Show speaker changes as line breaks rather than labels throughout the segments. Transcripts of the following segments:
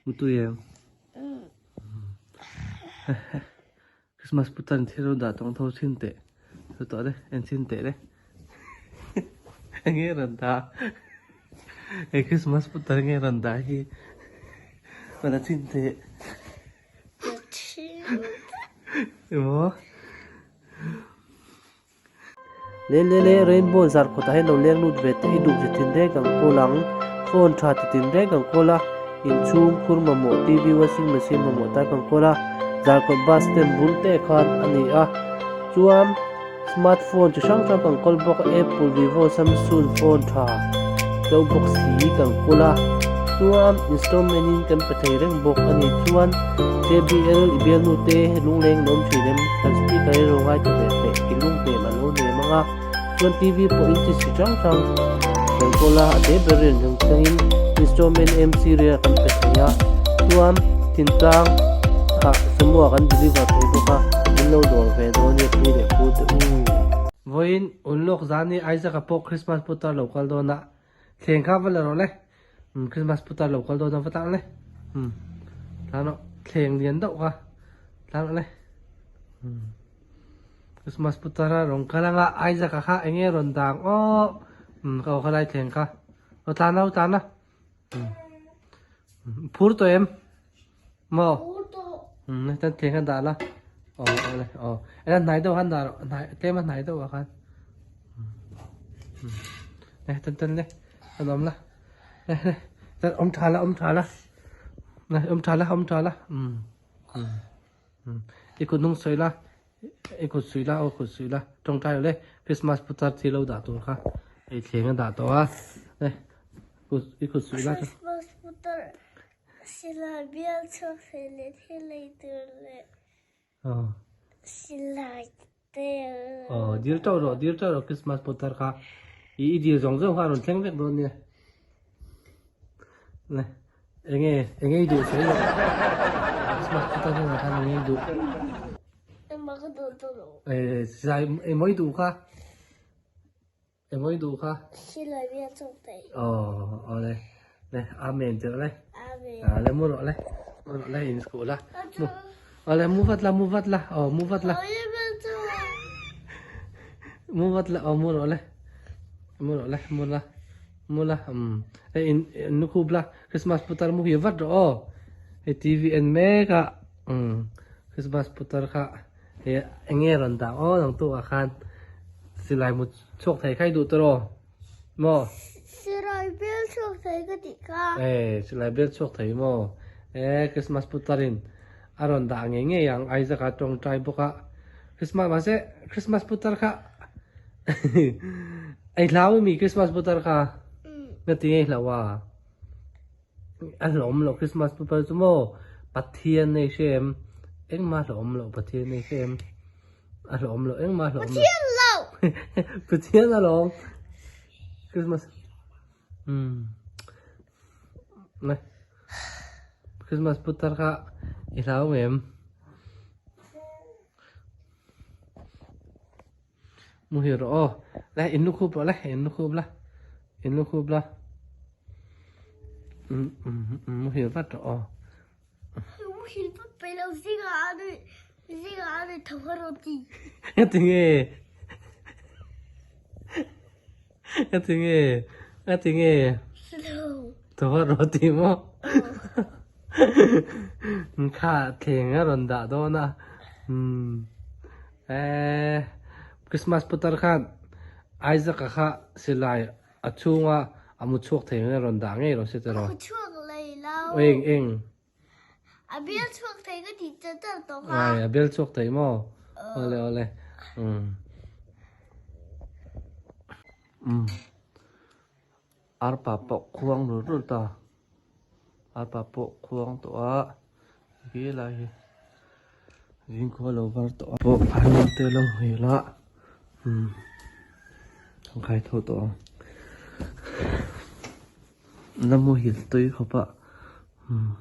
Mutui em? Christmas putar in thil ro dah tawng tho chhin teh. Thu tawh le, en chhin teh le. Enge rawn dah? He Christmas putar nge rawn dah hi? Rawn la chhin teh. Emaw?
Le le le rainbow zar khawtah hian lo leng lut ve teh i duh chi tin reng ang kawl ang phone tha ti tin reng ang kawl a inchhung khur mamawh TV washing machine mamawh tak ang kawl a zarkawt bus stand bul te khan a ni a chuan smart phone chi hrang hrang kan kawl bawk a apple vivo samsung phone tha deuh bawk si kan kawl a chuan installment in kan pe thei reng bawk a ni chuan J_B_L i bialnu te lungleng an awm thin em kan speaker hi rawng ngaithla ve teh i lung hnem an lo nem ang a chuan T_V pawh in chi chi hrang hrang kan kawl a a te ber in reng thlengin installment M_C rel kan pe thei a chuan thintlang ah sumo ah kan deliver thei bawk a min lo dawr ve dawn nia pi leh pu te u.
Vawiin unlawk zan hi Isaac-a pawh Christmas putar lo kal dawn a Thleng kha va la rawh le. Um Christmas putar lo kal dawn a va tlang le. Um tlang rawh thleng lian deuh kha tlang rawh le. Um Christmas putar a rawn kal anga Isaac-a kha eng nge rawn dang aw um ka aw kha lai thleng kha. Raw tlan a tlan a. Um phur tawh em? Maw?
Phur tawh.
Um tan thleng kha dah la. Aw aw le aw. Ela hnai deuh khan dah rawh hnai tlem a hnai deuh ah khan. Le tan tan le an awm la. Le le tan awm tha la awm tha la. Le awm tha la awm tha la. Um um um i kut hnung sawi la i kut suih la aw kut suih la tawngtai le Christmas putar thi lo dah tur kha ei thleng a dah tawh a. Le kut i kut suih la.
Christmas putar Silai bial chhuak thei leh thil ei tur leh silai te.
Aw dil teuh rawh dil teuh rawh Christmas putar kha i i dil zawng zawng kha a rawn thleng vek dawn nia. Le enge enge i duh sawi rawh Christmas putar hnenah khan enge i duh.
Engmah ka duh tawh lo.
Eh silai emaw i duh kha. Emaw i duh kha?
Silai bial chawk thei.
Aw, aw le. Le, amen tirh le.
Amen.
Ah, le mu rawh le. Mu rawh le, in school la. Mu. Aw le, mu vat la, mu vat la. Aw, mu vat la. Mu vat la, aw mu rawh le. Mu rawh le, mu la. Mu la, um. Le, in, in nu khup la. Christmas putar mu hi vat rawh aw. Hei TV en mek a. Um. Christmas putar kha. He enge rawn dah aw nang tu ah khan silai mu chhuak thei kha i duh tawh maw?
Silai bel chhuak thei ka tih kha.
Eh silai bel chhuak thei maw? Eh Christmas putarin a rawn dah ngei ngei ang Isaac a tawngtai bawk a Christmas mahse Christmas putar kha ei hlau i mi Christmas putar kha nga ti ngei hlau a A hlawm loh Christmas putar chu maw Pathian nei hre em engmah hlawm loh Pathian nei hre em a hlawm loh engmah hlawm loh
Pathian loh
Pathian alawm Christmas um nai Christmas putar kha i hlau ngem Muhil rawh aw. Le in lukhup rawh le, in lukhup la. In lukhup la. Muhil vat rawh aw.
Muhil vat pe lo zinga anu zinga anu tho kha rawh ti.
Nga tinge? Nga tinge? Nga tinge? Tho kha rawh ti maw? Kha thleng a rawn dah dawn a. Umm. Eeh Christmas putar khan Isaac a kha silai a chhunga a mu chhuak thei ang a rawn dah ngei rawh se tiraw.
A mu chhuak lei lo.
Eng eng.
A bial chhuak thei ka tih chat chat tawh kha.
Ai a bial chhuak thei maw? Awle awle. Umm. Umm. Arpa pawh khuang rul rul ta. Arpa pawh khuang tawh a he lai hi zingkhua lo var tawh a pawh a hnu te lo hmel a umm an khai tho tawh ang la muhil tui khawp a umm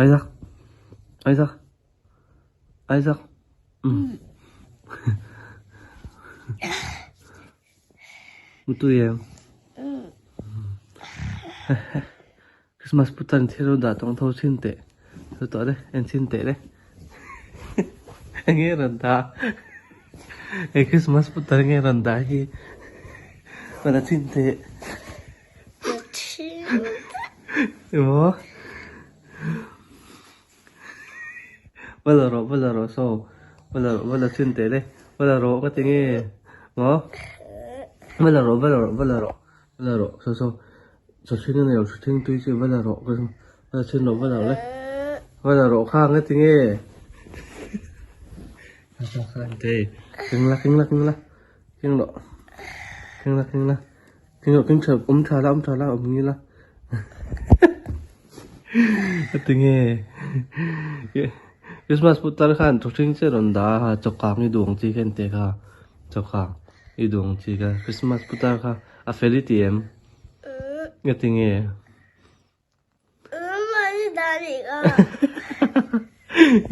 Isaac Isaac Isaac umm Mutui em? Christmas putar in thil ro dah tawng tho chhin teh chu tawh le en chhin teh le enge rawn dah he Christmas putar nge rawn dah hi rawn la chhin teh emaw va la rawh va la rawh saw va la rawh va la chhin teh le va la rawh ka ti nge maw va la rawh va la rawh va la rawh va la rawh saw saw. Chawchhing a nei lo, chawchhing tui chu va la rawh ka va la chhin rawh va la rawh le va la rawh kha ang tinge keng la keng la keng la keng rawh keng la keng la keng rawh keng tha awm tha la awm tha la awm nge la tinge Christmas putar khan chawchhing che rawn dah a chawkang i duh ang chi kha en teh kha chawkang i duh ang chi kha Christmas putar kha a fel i ti em? Nga ti nge?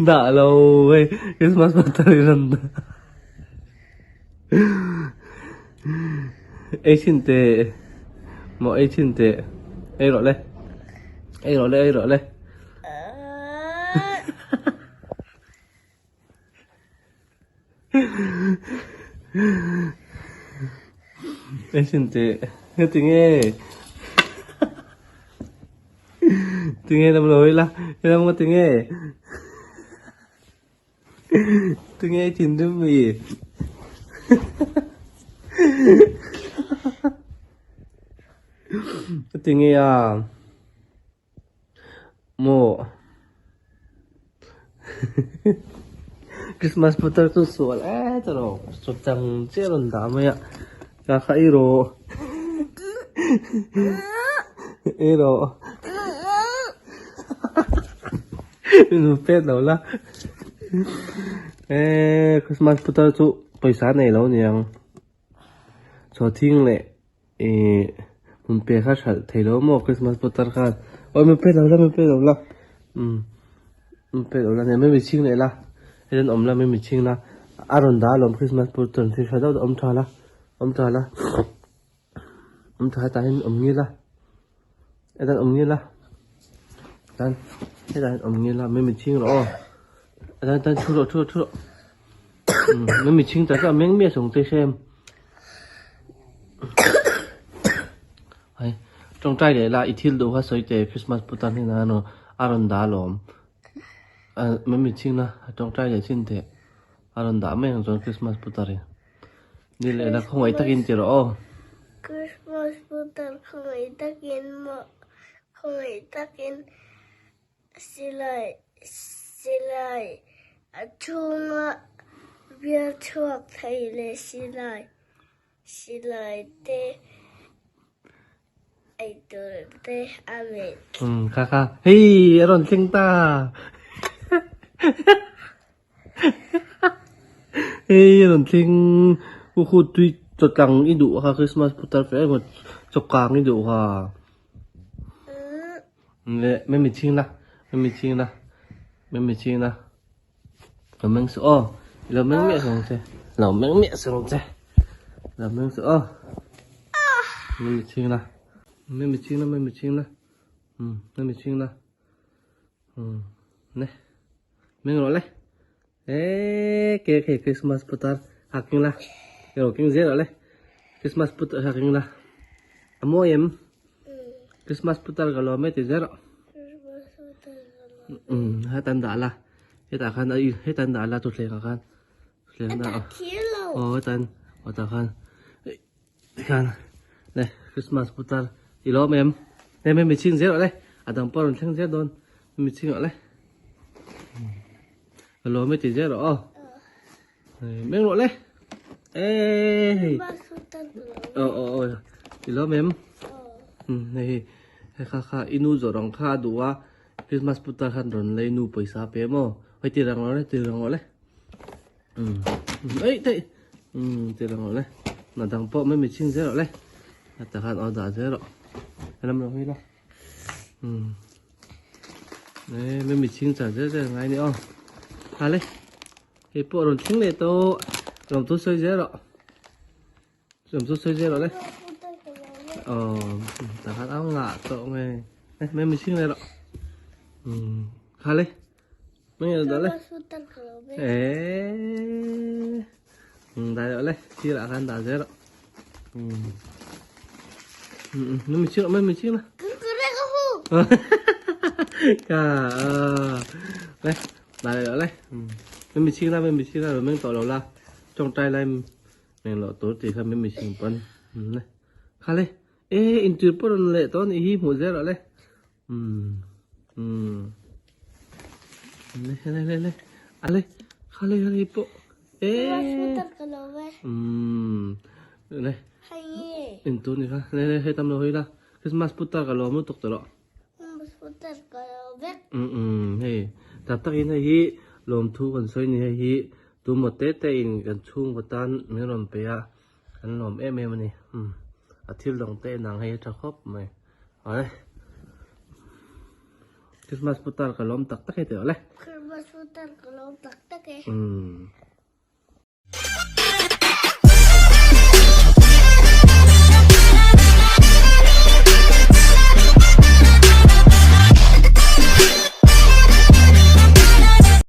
Dah lo hei Christmas putar i rawn dah. Ei chhin teh maw ei chhin teh ei rawh le ei rawh le ei rawh le. Ei chhin teh heti nge tinge lam lo ila helam nga tinge tinge i thinrim mi tinge a. Maw Christmas putar chu sual e ta rawh chaw chang chiah a rawn dah mai a ka kha ei rawh ei rawh min hmu pet lo la eh Christmas putar chu pawisa nei lo niang chaw thing leh. Ihh hmun pe kha hralh thei lo maw Christmas putar khan awi min pe lo la min pe lo la umm min pe lo la nia min chhing leh la hetian awm la min chhing la a rawn dah alawm Christmas putar thil tha deuh deuh awm tha la awm tha la awm tha hetah hian awm ngil a hetah awm ngil a tan hetah hian awm ngil a min chhing rawh aw hetah hian thu rawh thu rawh thu rawh. Umm mi chhing tak a meng miah sawng che hrem hai tawngtai leh la i thil duh kha sawi teh Christmas putar hnenah hian aw a rawn dah alawm ah mi chhing na tawngtai leh chin teh a rawn dah mai ang chuan Christmas putar in ni leh la khawngaih takin ti rawh aw.
Christmas putar khawngaih takin maw khawngaih takin Silai silai a chhunga bial chhuak thei leh silai silai te eitur te a mit.
Umm kha kha hei a rawn thleng ta hei a rawn thleng u khu tui chawtlang i duh kha Christmas putar fe emaw chawkang i duh kha. Leh mai mi chhing la mai mi chhing la mai mi chhing la lo meng suh aw lo meng miah suh ang che lo meng miah suh ang che lo meng suh aw mai mi chhing la mai mi chhing la mai mi chhing la um mai mi chhing la um ne meng rawh le e ke khe Christmas putar ha keng la ero keng zel rawh le Christmas putar ha keng la a mawi em Christmas putar ka lawm e ti zel rawh um hetan dah la hetah khan a hetan dah la thutthleng ah khan thutthleng dah aw hetan aw tah khan tikhan le Christmas putar i lawm em hei mi chhing zel rawh le a dang pawh a rawn thleng zel dawn mi chhing rawh le. Ka lawm e ti zel rawh aw. Meng rawh le. Ê. Ờ ờ ờ. I lawm em? Hmm hei hei kha kha i nu zawrh ang kha a duh a Christmas putar khan rawn lei nu pawisa pe maw. Hei ti rang rawh le ti rang rawh le. Hmm ei thei. Hmm ti rang rawh le. Na dang pawh mai mi chhing zel rawh le. Heta khan aw dah zel rawh. Helam lo hawi la. Hmm. Ê, mấy mình chinh trả dễ dễ ngay nữa à lấy thì bộ rồi chính này tôi làm tôi xây dễ rồi làm tôi xây dễ rồi đấy ờ ta hát áo ngạ tôi nghe. Le mai mi chhing le rawh. Um kha le. Mai dah le. Eee. Um dah rawh le. Sirah khan dah zel rawh. Um. Um mai mi chhing rawh mai mi chhing la. Ka le dah rawh le. Um mai mi chhing la mai mi chhing la meng tawh lo la. Tawngtai lai meng loh tur tih kha mai mi chhing pawn. Um le. Kha le. E intir pawh rawn leh tawh anih hi hmuh zel rawh le. Umm umm le le le le a le kha le kha le pawh e umm le intur ni kha le le hei tam lo hawi la Christmas putar ka lawm lutuk tawh rawh. Umm umm hei tak takin hei hi lawmthu kan sawi ni hei hi tumaw te te in kan chhungkaw tan min rawn pe a. Kan lawm em em a ni. Umm a thil dang te en ang hei a tha khawp mai. Awle. Christmas putar ka lawm tak tak e tih awle.
Christmas putar ka lawm tak tak e.
Umm.